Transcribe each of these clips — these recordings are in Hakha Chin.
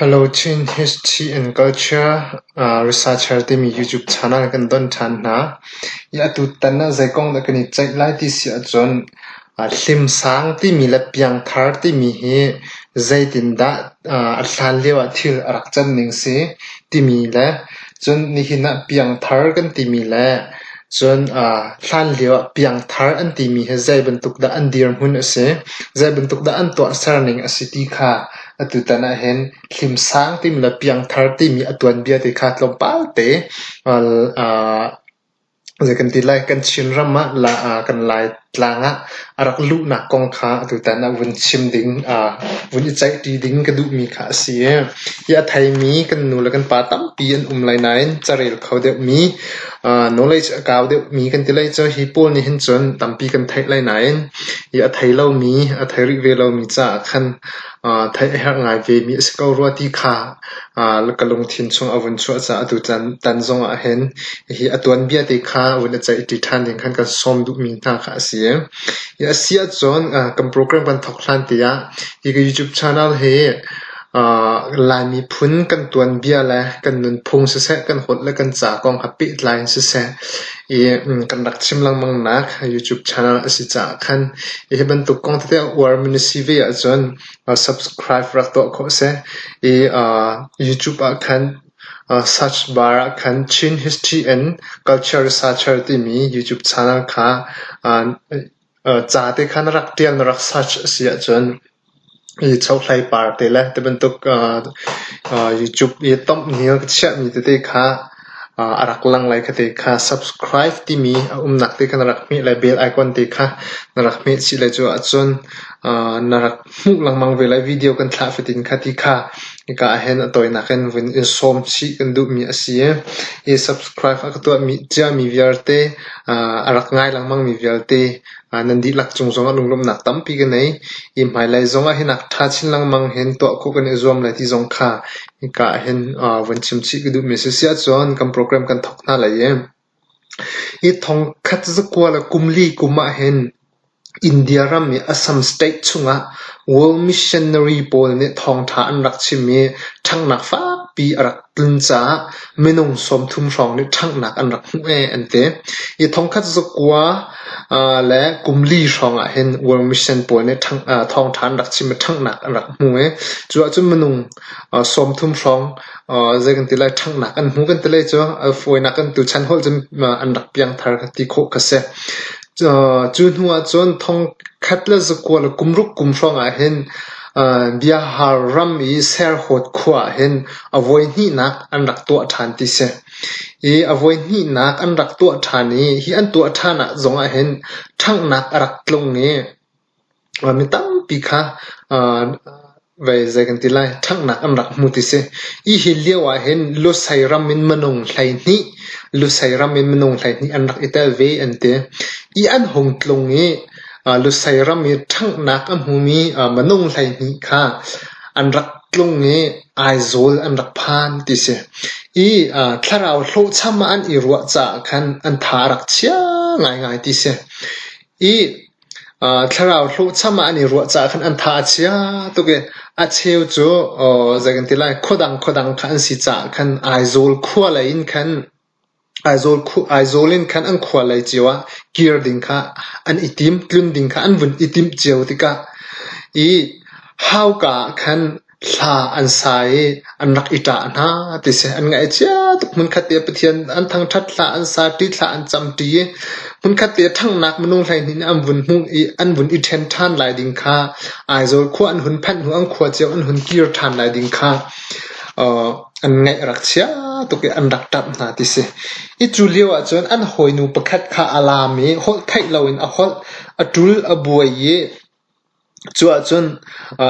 Hello Chin History and Culture Researcher timi YouTube channel kan don ṭhan hna. Hi atutan ah zei kong dah kan i ceih lai ti si ahcun hlimsang timi le piangthar timi hi zeitindah a hlan lio ah thil a rak can ning si timi le cun nihin ah piangthar kan timi le cun hlan lio ah piangthar an timi hi zei bantuk dah an dirhmun a si, zei bantuk dah an tuahser ning a si ti kha Atutan ahhin hlimsang timi le piangthar timi a tuanbia te kha tlawmpal te zei kan ti lai kan Chinram ah kan Laitlang ah a rak luhnak kong kha atutan ah vun chim ding vun i ceihṭi ding ka duhmi kha a si i hi a theimi kan nu le kan pa tampi an um lai nain carel kho deuhmi knowledge a kau deuhmi kan ti lai cu hi pawl nih hin cun tampi kan theih lai nain hi a thei lomi a thei rih ve lomi caah khan Theih a herh ngai vemi a si ko rua ti kha ka lungthin chung a vun chuah caah atu tan zong ah hin hihi a tuanbia te kha vun i ceihṭi ṭhan ding khan kan sawm duhmi hna kha a si. Hi a si ahcun kan program kan thawk hlan te ah hi ka YouTube channel hi Lai miphun kan tuanbia le kan nunphung siseh, kan holh le kan ca kong he pehtlai in siseh, i kan rak chim lengmangnak YouTube channel a si caah khan hi bantuk kong tete a uarmi na si ve ahcun subscribe rak tuah khawh a si. I YouTube ah khan search bar ah khan Chin History and Culture Researcher timi YouTube channel kha ca te kha na rak ṭial na rak search a si ahcun Hi chokhlei par te le tibantuk YouTube i thumbnail ka chiahmi tete kha a rak lang lai kha te kha subscribe timi a umnak te kha na rak hmeh lai bell icon te kha na rak hmeh chih lai cu ahcun na rak hmuh lengmang ve lai video kan thlah fatin kha ti kha hika ahhin a tawinak in vun in sawm chih kan duhmi a si i hi subscribe a ka tuahmi ciami vialte a rak ngai lengmangmi vialte Nan dihlak cung zongah lunglawmhnak tampi ka nei. Hi hmailei zongah hi nak ṭha chin lengmang hin tuah khawh kan i zuam lai ti zong kha hika ah hin vun chim chih ka duhmi a si. Si ahcun kan program kan thawk hna lai i hi thongkhat zakua le kum li kum ah hin India ram i Assam state chungah World Missionary pawl nih thawngṭha an rak chim i ṭhanghnak fakpi a rak tlun caah minung 30 hrawng nih ṭhanghnak an rak hmuh ee an ti. Hi thongkhat zakua le kum li hrawng ah hin World Mission pawl nih thawngṭha an rak chim i ṭhanghnak an rak hmu i cu ahcun minung 30 hrawng zei kan ti lai ṭhanghnak an hmu kan ti lai cu a fawinak kan tuchan holh cun an rak piangthar ti khawh kha si. Cu hnu ahcun thongkhat le zakua le kum ruk kum hrawng ah hin Bihar ram i Serhawt khua ah hin a voihnihnak an rak tuah ṭhan ti si. I a voihnihnak an rak tuah ṭhan i hi an tuah ṭhan ah zongah hin ṭhanghnak a rak tlung i mi tampi kha vei zei kan ti lai ṭhanghnak an rak hmu ti si. Hi hi lio ah hin Lusei ram in minung 12 Lusei ram in minung 12 an rak i tel ve an ti. I an hung tlung i Lusei ram i ṭhanghnak a hmumi minung 12 kha an rak tlung i Aizawl an rak phan ti si. I thlarau hlawhcham ah an i ruah caah khan an tha a rak chia ngaingai ti si. I thlarau hlawhcham ah an i ruah caah khan an tha a chia tuk i a cheu cu zei kan ti lai khuadang khuadang kha an si caah khan Aizawl khua lei in khan Aizawl in khan an khua lei cio ah kir ding kha an i tim, tlun ding kha an vun i timh cio tikah i hauka ah khan hla an sa i an rak i ṭah hna ti si. An ngaih a chia tuk. Hmunkhat te Pathian an thangṭhat hla an sa ṭi, thla an cam ṭi i hmunkhat te ṭhanghnak minung 12 nih an vun hmuh i an vun i ṭhen ṭhan lai ding kha Aizawl khua an hun phanh hnu an khua cio an hun kir ṭhan lai ding kha an ngaih a rak chia tuk i an rak ṭap hna ti si. I cu lio ahcun an hawinu pakhat kha a laam i holh theih loin a holh, a ṭul a buai i cu ahcun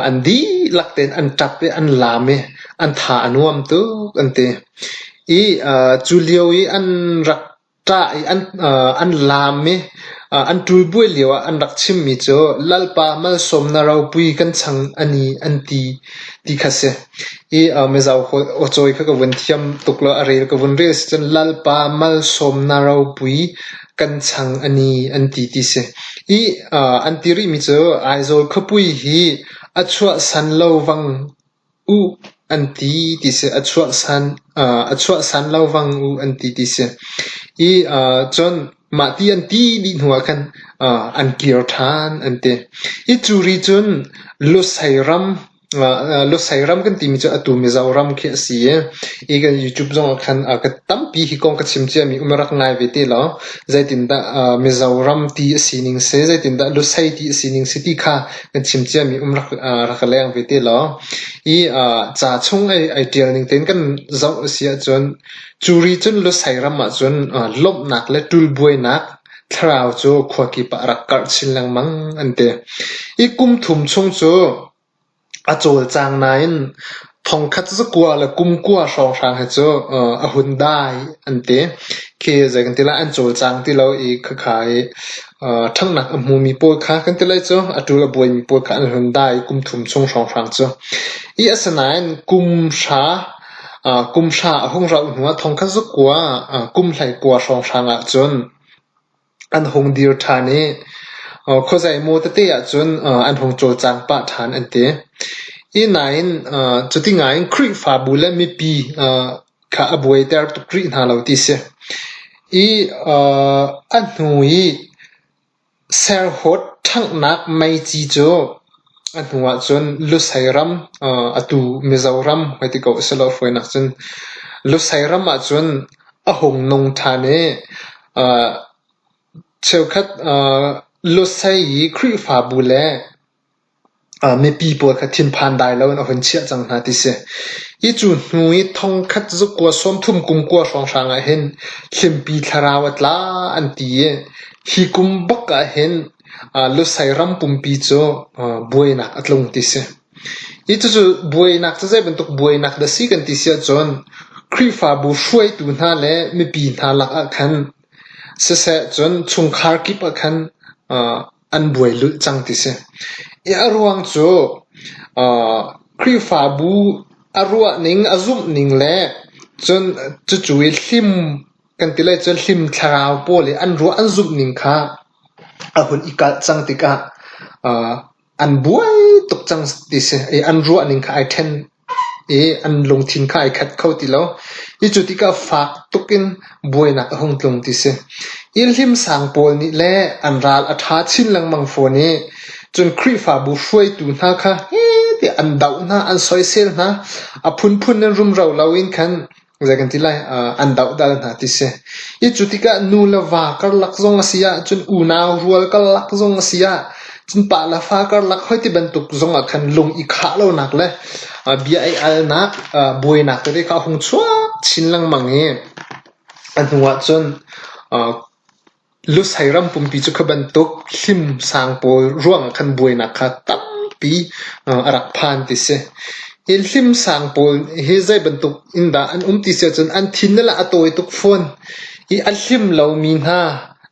an dihlak tein an ṭap i an laam i an tha a nuam tuk an ti. I cu lio i an rak Ṭah i an laam i an ṭulbuai lioah an rak chimmi cu Lalpa malsawm na ropui kan chang a ni an ti ti kha si. I Mizo awcawi kha ka vun thiam tuk lo a rel ka vun rel si cun Lalpa malsawm na ropui kan chang a ni an ti ti si. I an ti rihmi cu Aizawl khuapui hi a chuahsan lo vang u. an ti ti si. A chuahsan a chuahsan lo vang u an ti ti si. I cun mah ti an ti dih hnu ah khan an kir ṭhan an ti. I cu ri cun Lusei ram Lusei ram kan timi cu atu Mizoram khi a si i, i kan YouTube zongah khan ka tampi hi kong ka chim ciami um rak ngai ve te law zeitindah Mizoram ti a sining si, zeitindah Lusei ti a sining si ti kha kan chim ciami um rak rak leng ve te law. I ca chung ai ai ṭial ning tein kan zoh a si ahcun cu ri cun Lusei ram ahcun lawmhnak le ṭulbuainak thlarau cu khua kip ah a rak karh chin lengmang an ti. I kum thum chung cu A cawlcang nain thongkhat zakua le kumkua hrawnghrang hi cu a hun dai an ti. Khi zei kan ti lai an cawlcang ti lo i khakha i ṭhanghnak a hmumi pawl kha kan ti lai cu a ṭul a buaimi pawl kha an hun dai i kum thum chung hrawnghrang cu. I asinain kum hra kum hra a hung rauh hnuah thongkhat zakua kum hleikua hrawnghrang ahcun An hung dir ṭhan i khuazeimaw tete ahcun an hung cawlcang pah ṭhan an ti. I nain cuti ngaiin Khrihfabu le mipi kha a buaiter tuk rih hna lo ti si. I a hnu i serhawt ṭhanghnak meici cu a hnu ahcun Lusei ram, atu Mizoram hei ti ko usih fawinak cun Lusei ram ahcun a hung nung ṭhan i cheukhat Lusei i Khrihfabu le mipi pawl kha thinphan dai loin a hun chiah cang hna ti si. Hi cu hnu i thongkhat zakua 30 kum kua hrawnghrang ah hin hlimpi thlarau a tla an ti i hi kum bak ah hin Lusei ram pumpi cu buainak a tlung ti si. Hi cucu buainak cu zei bantuk buainak dah si kan ti si ahcun Khrihfabu hruaitu hna le mipi hna lakah khan siseh cun chungkhar kip ah khan an buai lulh cang ti si. I a ruang cu Khrihfabu a ruahning, a zumhning le cun cucu i hlim kan ti lai cun hlim thlarau pawl i an ruah an zumhning kha a hun i kalh cang tikah an buai tuk cang ti si. I an ruahning kha ai ṭhen i an lungthin kha ai khat kho ti lo. Hi cu tikah fak tuk in buainak a hung tlung ti si. Inn hlimsang pawl nih le an ral a ṭha chin lengmang fawn i cun Khrihfabu hruaitu hna kha heh tiah an doh hna, an soisel hna. A phunphun in rumro loin khan zei kan ti lai an dohdal hna ti si. I cu tikah nu le va karlak zong a si ah cun unau rual karlak zong a si ah cun pa le fa karlak hoi ti bantuk zong ah khan lung i khah lonak le bia i alnak buainak tete kha a hung chuak chin lengmang i a hnu ah cun Lusei ram pumpi cu kha bantuk hlimsang pawl ruangah khan buainak kha tampi a rak phan ti si. Hi hlimsang pawl hi zei bantuk in dah an um ti si ahcun an thin le a tawi tuk fawn i a hlim lomi hna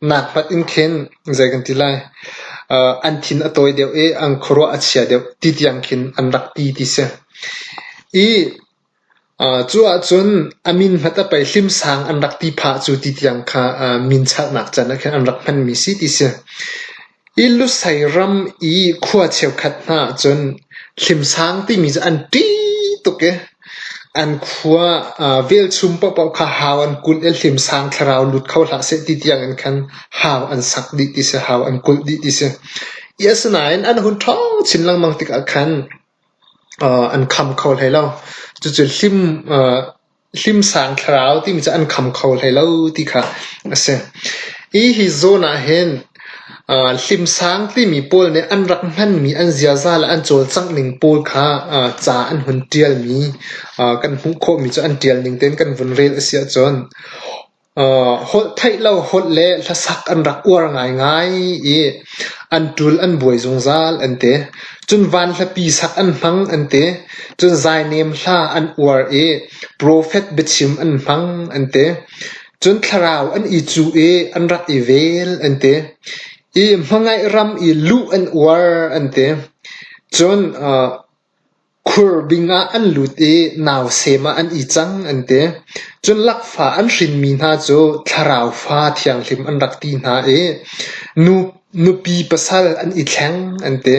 nak hmanh in khin zei kan ti lai an thin a tawi deuh i an khuaruah a chia deuh ti tiang khin an rak ti ti si. I Cu ahcun a min hmanh a pei hlimsang an rak ti phah cu ti tiang kha min chalhnak can ah khin an rak hmanmi si ti si. Hi Lusei ram i khua cheukhat hna ahcun hlimsang timi cu an ṭih tuk i an khua velchum paohpaoh kha hau an kulh i hlimsang thlarau lut kho hlah seh ti tiang in khan hau an sak dih ti si, hau an kulh dih ti si. I asinain an hun ṭhawng chin lengmang tikah khan an kham kho hlei lo. Cucu hlimsang thlarau timi cu an kham kho hlei lo ti kha a si. Hi hi zawn ah hin hlimsang timi pawl nih an rak hmanmi an ziaza le an cawlcangh ning pawl kha ca an hun ṭialmi kan hmuh khawhmi cu an ṭial ning tein kan vun rel a si ahcun Holh theih lo holh le hlasak an rak uar ngaingai i an ṭul an buai zungzal an ti. Cun van hlapi sak an hmang an ti. Cun zainem hla an uar i profet biachim an hmang an ti. Cun thlarau an i cuh i an rak i vel an ti. I hmangaih ram i luh an uar an ti. Cun Khurbing ah an lut i nausem ah an i cang an ti. Cun lakfa an hrinmi hna cu thlarau fa thianghlim an rak ti hna i nupi pasal an i thleng an ti.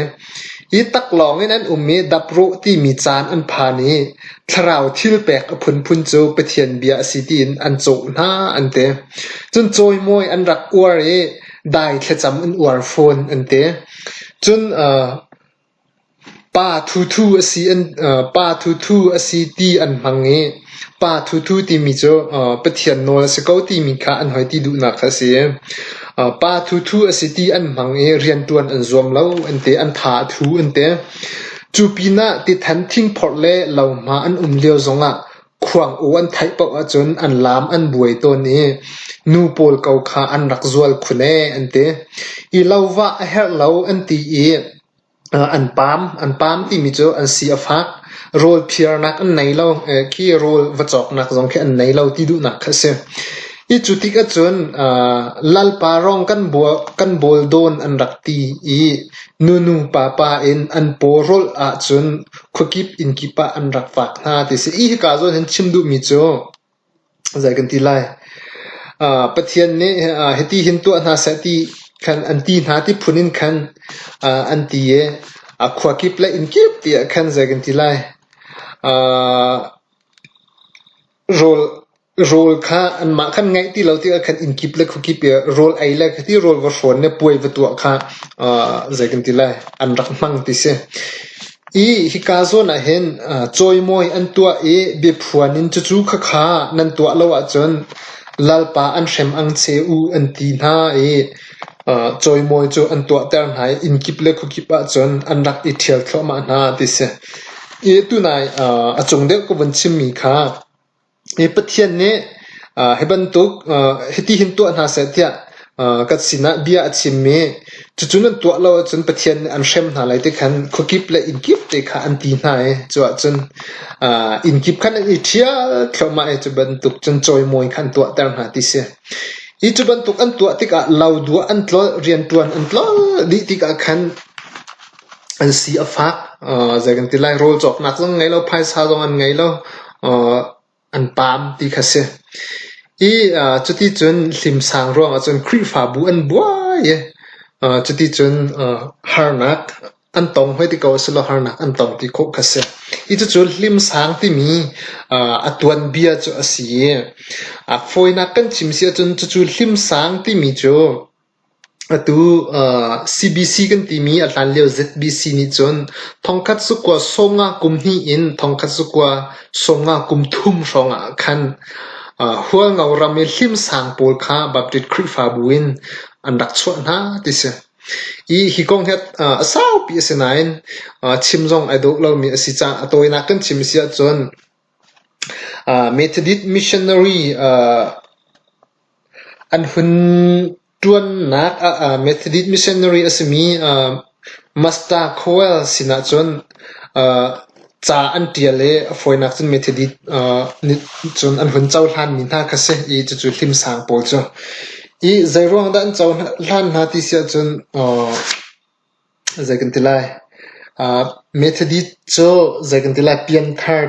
Hi taklawng in an um i daprawh timi caan an phan i thlarau thilpek a phunphun cu Pathian bia a si tiin an cawh hna an ti. Cun cawimawi an rak uar i dai thlacam an uar fawn an ti. Cun Pa thuthu a si pa thuthu a si ti an hmang i pa thuthu timi cu Pathian nawl a si ko timi kha an hoi ti duhnak kha a si. Pa thuthu a si ti an hmang i rianṭuan an zuam lo an ti, an tha a thu an ti. Cu pinah tithan thingphorh le lohma an um lio zongah khuang aw an theih paoh ahcun an laam an buai tawn i nu pawl ko kha an rak zual khun ee an ti. I lo vah a herh lo an ti i An paam. An paam timi cu an si a fak. Rawl phiarnak an nei lo. Khi rawl va cawknak zong khi an nei lo ti duhnak kha a si. Hi cu tik ahcun lalpa rong kan bawl dawn an rak ti i nunu papa in an paw rawlh ahcun khuakip innkip ah an rak vak hna ti a si. Hi hika zawn hin chim duhmi cu Zei kan ti lai? Pathian nih hiti hin tuah hna seh ti khan an ti hna ti phun in khan an ti i khua kip le inn kip ti ah khan zei kan ti lai? Rawl rawl kha anmah khan ngeih ti lo tikah khan inn kip le khua kip i rawl ei le khati rawl va hrawn le puai va tuah kha zei kan ti lai? An rak hmang ti si. I hika zawn ah hin cawimawi an tuah i biaphuan in cucu khakha nan tuah lo ahcun lalpa an hrem ang che u an ti hna i cawimawi cu an tuahter hna i innkip le khuakip ahcun an rak i ṭhial thluahmah hna ti si. I tunai a cung deuh ka vun chimmi kha Hi Pathian nih hi bantuk hiti hin tuah hna seh tiah kan sinah bia a chim i cucu nan tuah lo ahcun Pathian nih an hrem hna lai ti khan khuakip le innkip te kha an ti hna i cu ahcun innkip khan an i ṭhial thluahmah i cu bantuk cun cawimawi kha an tuahter hna ti si. Hi cu bantuk an tuah tikah lo duah an tlolh, rianṭuan an tlolh dih tikah khan an si a fak. Zei kan ti lai, rawl cawknak zong ngei lo, phaisa zong an ngei lo, an paam ti kha si. I cuti cun hlimsang ruangah cun Khrihfabu an buai i cuti cun harnak an tong hoi ti ko a si lo, harnak an tong ti khawh kha si. Hi cucu hlimsang timi a tuanbia cu a si i a fawinak kan chim si ahcun cucu hlimsang timi cu Atu CBC kan timi a hlanlio ZBC nih cun thongkhat sukua sawmnga kum hnih in thongkhat sukua sawmnga kum thum hrawng ah khan Hualngo ram i hlimsang pawl kha Baptist Khrihfabu in an rak chuah hna ti si. I hi kong hi a saupi a si nain chim zong ai dawh lomi a si caah a tawinak kan chim si ahcun Methodist missionary An hun ṭuannak ah Methodist missionary a simi Master Cowell sinah cun ca an ṭial i a fawinak cun Methodist nih cun an hun cohlanmi hna kha si i cucu hlimsang pawl cu. I zeiruang dah an cohlan hna ti si ahcun zei kan ti lai, Methodist cu zei kan ti lai pianthar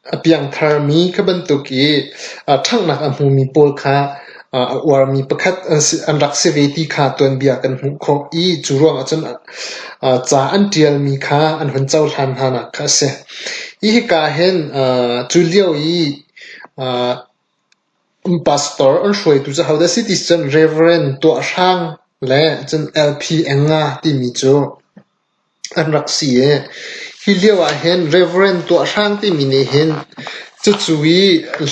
A piangtharmi kha bantuk i ṭhanghnak a hmumi pawl kha a uarmi pakhat an rak si ve ti kha tuanbia kan hmuh khawh i cu ruangah cun ca an ṭialmi kha an hun cohlan hnanak kha a si. Hi hika hin cu lio i pastor an hruaitu cu ahodah a si ti cun Reverend Tuahhrang le cun LP Enga timi cu an rak si i hi lio ahhin Reverend Tuahhrang timi nih hin cucu i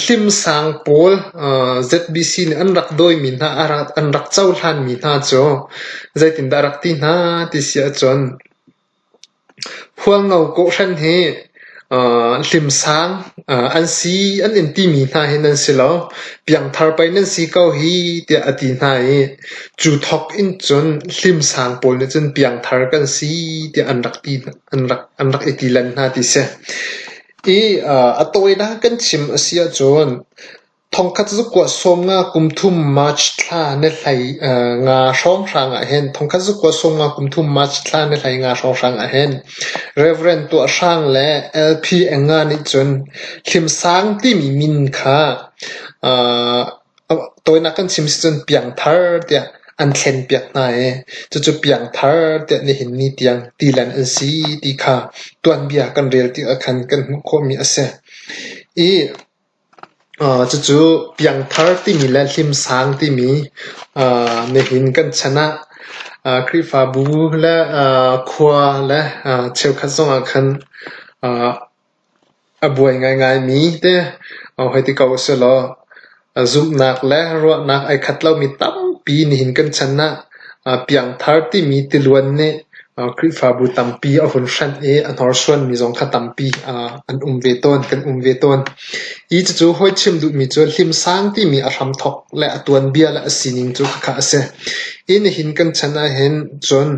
hlimsang pawl ZBC nih an rak dawimi hna an rak cohlanmi hna cu zeitindah a rak ti hna ti si ahcun Hualngo kawhhran hi hlimsang an si an in timi hna hi nan si lo. Piangthar pei nan si ko hi tiah a ti hna i cu thawk in cun hlimsang pawl nih cun piangthar kan si tiah an rak ti an rak an rak i ti len hna ti si. I a tawinak kan chim a si ahcun Thongkhat zukua sawmnga kum thum March thla ni hlei nga hrawnghrang ahhin thongkhat zukua sawmnga kum thum March thla ni hlei nga hrawnghrang ahhin Rev. Tuahhrang le LP Enga nih cun Hlimsang timi min kha tawinak kan chim si cun piangthar tiah an thlenpiak hna i cucu piangthar tiah nihin ni tiang tilen an si ti kha tuanbia kan rel tikah khan kan hmuh khawhmi a si. I cucu piangthar timi le hlimsang timi nihin kan chan ah Khrihfabu le khua le cheukhat zongah khan a buai ngaingaimi te hoi ti ko usih law zumhnak le ruahnak ai khat lomi tampi nihin kan chan ah piangthar timi tiluan nih Khrihfabu tampi a hun hranh i a hnorsuanmi zong kha tampi an um ve tawn, kan um ve tawn. Hi cucu hawi chim duhmi cu hlimsang timi a hramthawk le a tuanbia le a sining cu khakha a si. Hi nihin kan chan ahhin cun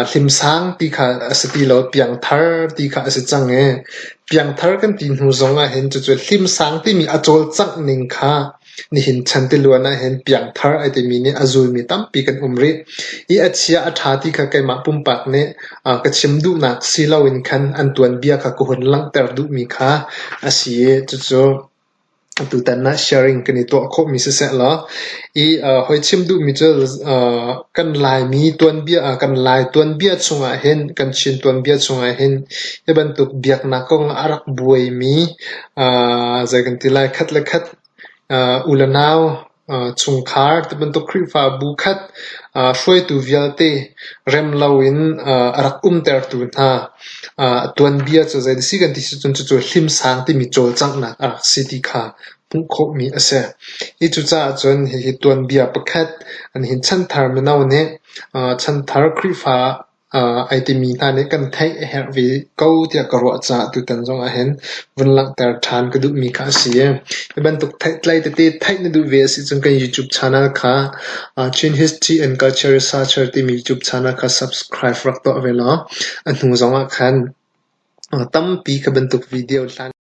hlimsang ti kha a si ti lo, piangthar ti kha a si cang i piangthar kan ti hnu zong ahhin cucu hlimsang timi a cawlcangh ning kha Nihin chan tiluan ahhin piangthar ai timi nih a zulmi tampi kan um rih. Hi a chia a ṭha ti kha keimah pumpak nih ka chim duhnak si loin khan an tuanbia kha ka hun langhter duhmi kha a si i cucu tutan ah sharing kan i tuah khawhmi siseh law i hoi chim duhmi cu kan Laimi tuanbia kan Lai tuanbia chungah hin kan Chin tuanbia chungah hin hi bantuk biaknak kong ah a rak buaimi zei kan ti lai khat le khat u le nau chungkhar tibantuk Khrihfabu khat hruaitu vialte rem loin a rak umtertu hna tuanbia cu zei si kan ti si cun cucu hlimsang timi cawlcanghnak a rak si ti kha hmuh khawhmi a si. Hi cucaah cun hihi tuanbia pakhat nihin chanthar mino nih chanthar Khrihfa ai timi hna nih kan theih a herh ve ko tiah ka ruah caah tutan zong ahhin vun langhter ṭhan ka duhmi kha a si. Hi bantuk theihtlei tete theih na duh ve a si cun kan YouTube channel kha Chin History and Culture Researcher timi YouTube channel kha subscribe rak tuah ve law a hnu zong ah khan tampi kha bantuk video hlan.